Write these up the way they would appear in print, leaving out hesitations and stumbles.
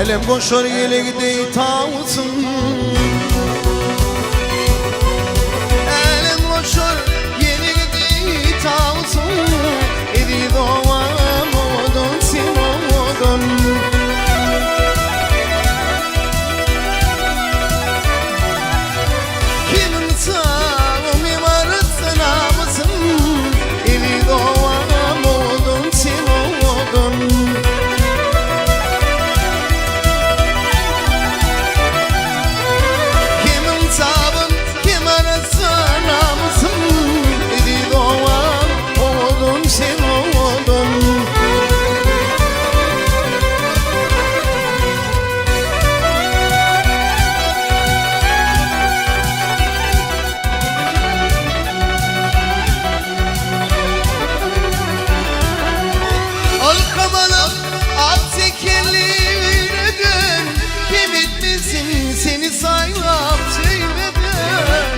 Älem goşar ýelegi deý tawusyn. Älem goşar ýelegi deý tawusyn. Eziz obam owadan sen owadan. Kimiň çagymy barsa namysyn. Eziz obam owadan sen owadan. Kimiň çabyn kim arassa namysyn. Eziz obam owadan sen owadan. Alkamalak at tekerleğine dön. Kim etmesin seni saylap söymeden.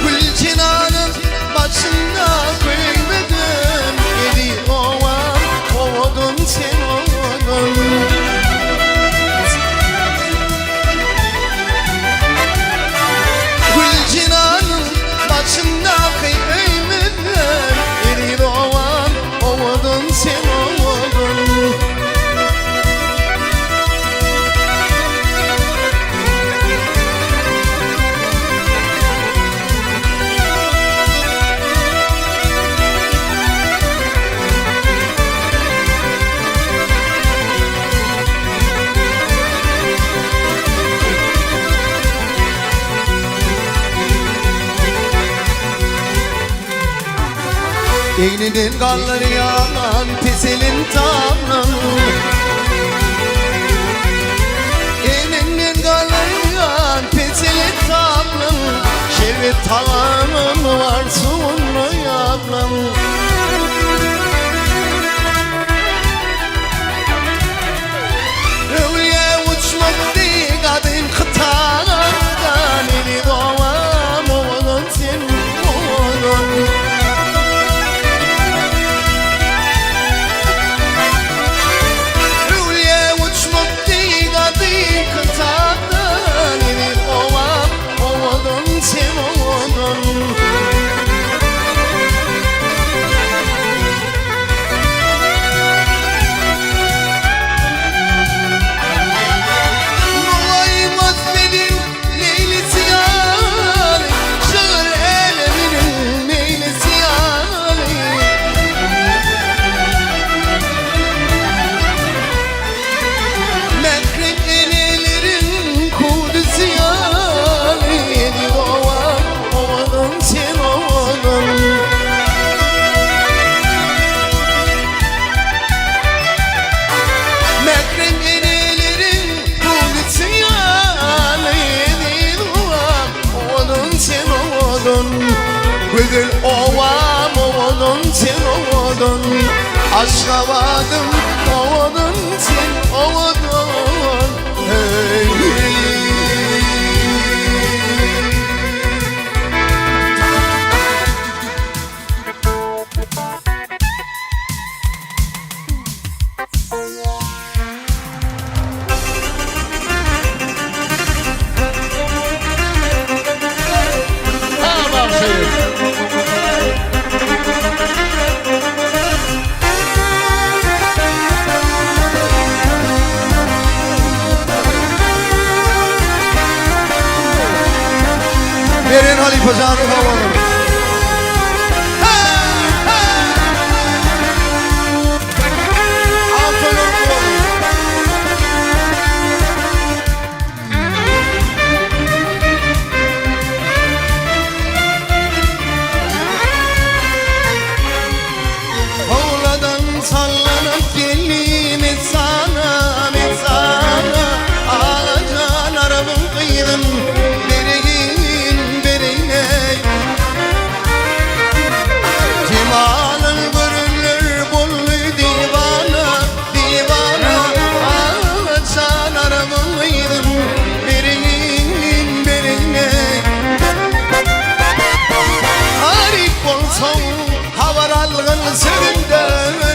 Gülçinanın başında köymeden. Eli ovam ovodun sen ovodun. Gülçinanın başında köymeden. Eli ovam ovodun sen ovodun. Egniden garlar ýagan peselin tamam. Egninden garlar ýagan peselin tamam. Şerbet tagamym var suwunla ýaplam. Öwlüýä uçmak deý gadymky tagamdan. Eli dowam owadan sen owadan. Öwlüýä uçmak deý gadymky tagamdan. Eli dowam owadan sen owadan. Nowaýmaz meniň leýlisi ýaly, Şygyr äleminiň meýlisi ýaly. Mährem eneleriň kudüsi ýaly, Eziz obam, owadan sen owadan. Mährem eneleriň kudüsi ýaly, Eziz obam, owadan sen owadan. Gözel obam, owadan sen owadan. Aşgabadym, owadan sen owadan. Hey, hey. Ha bagşy. Beren halypa janyň sag bolsun. Howladan sallanyp geldi messana, messana. Agajan Arabyň gyzyn bereýin, bereýin-eý. Jemalyn görenler boldy diwana, diwana. Agajan Arabyň gyzyn bereýin, bereýin-eý. Garyp bolsaň habar algyn sözümden.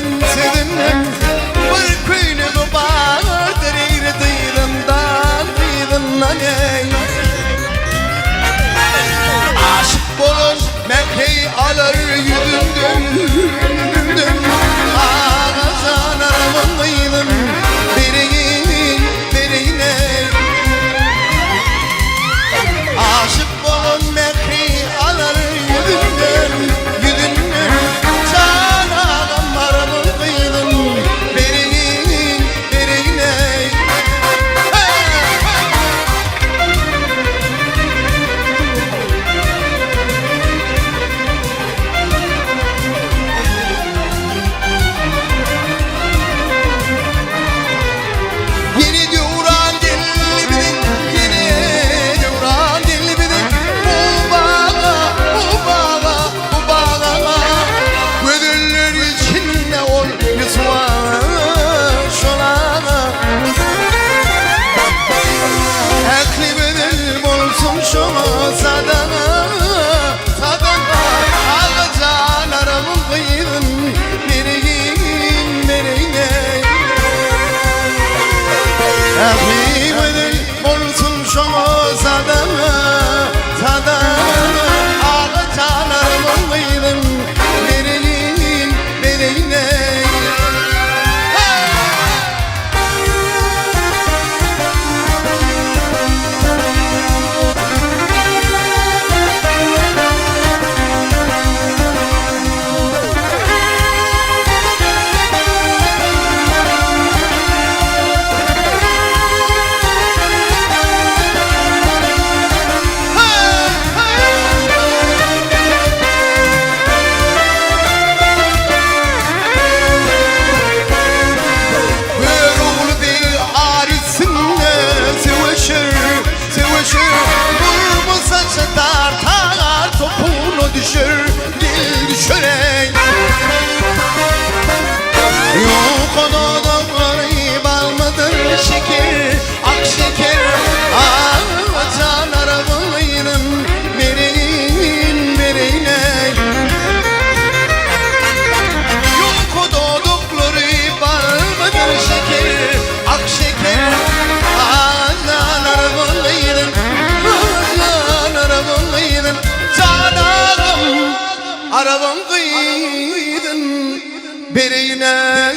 Öpüşür Burma saçı tartar Topuğunu düşür Dil düşürey Yok odaları bal mıdır şeker Ak şeker Ah can arabayının Verin verine Yok doğdukları bal mıdır şeker Ak şeker Ah can arabayının Can arabayının Can ağam Arabam kıydın Birine.